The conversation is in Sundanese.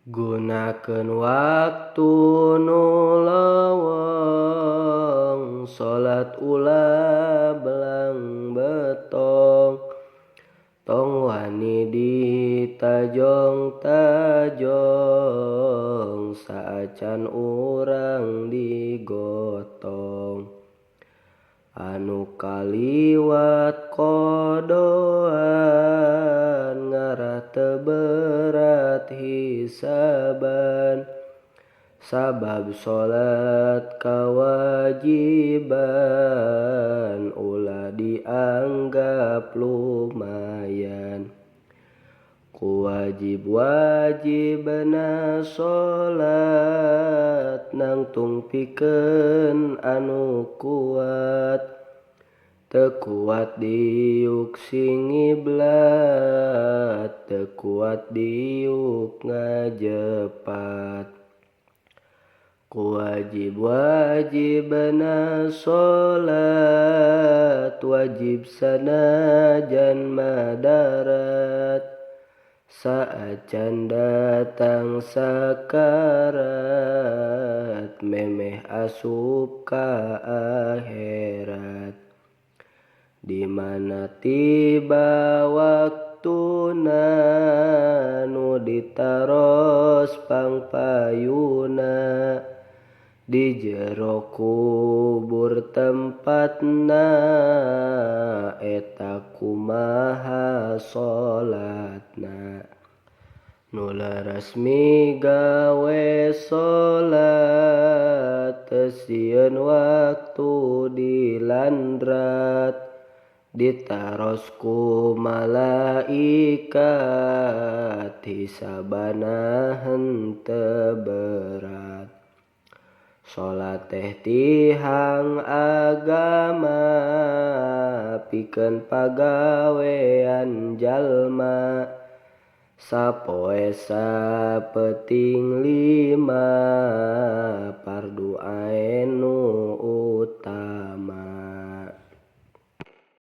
Gunakeun waktu nu lowong, salat ulah belang betong, tong wani ditajong-tajong saacan urang digotong. Anu kaliwat qodoan ngarah teu berat hisaban, sabab salat kawajiban ulah dianggap lumayan. Ku wajib-wajibna salat nangtung pikeun anu kuat, teu kuat diuk singiblat, teu kuat diuk ngajepat. Ku wajib-wajibna salat wajib sanajan madarat, saacan datang sakarat memeh asup ka akhirat. Di mana tiba waktuna nu ditaros pangpayuna, di jero kubur tempatna eta kumaha salatna. Nu leres migawe salat teu sieun waktu dilandrat, ditaros ku malaikat hisabana henteu berat. Salat teh tihang agama pikeun pagawean jalma, sapoe sapeuting lima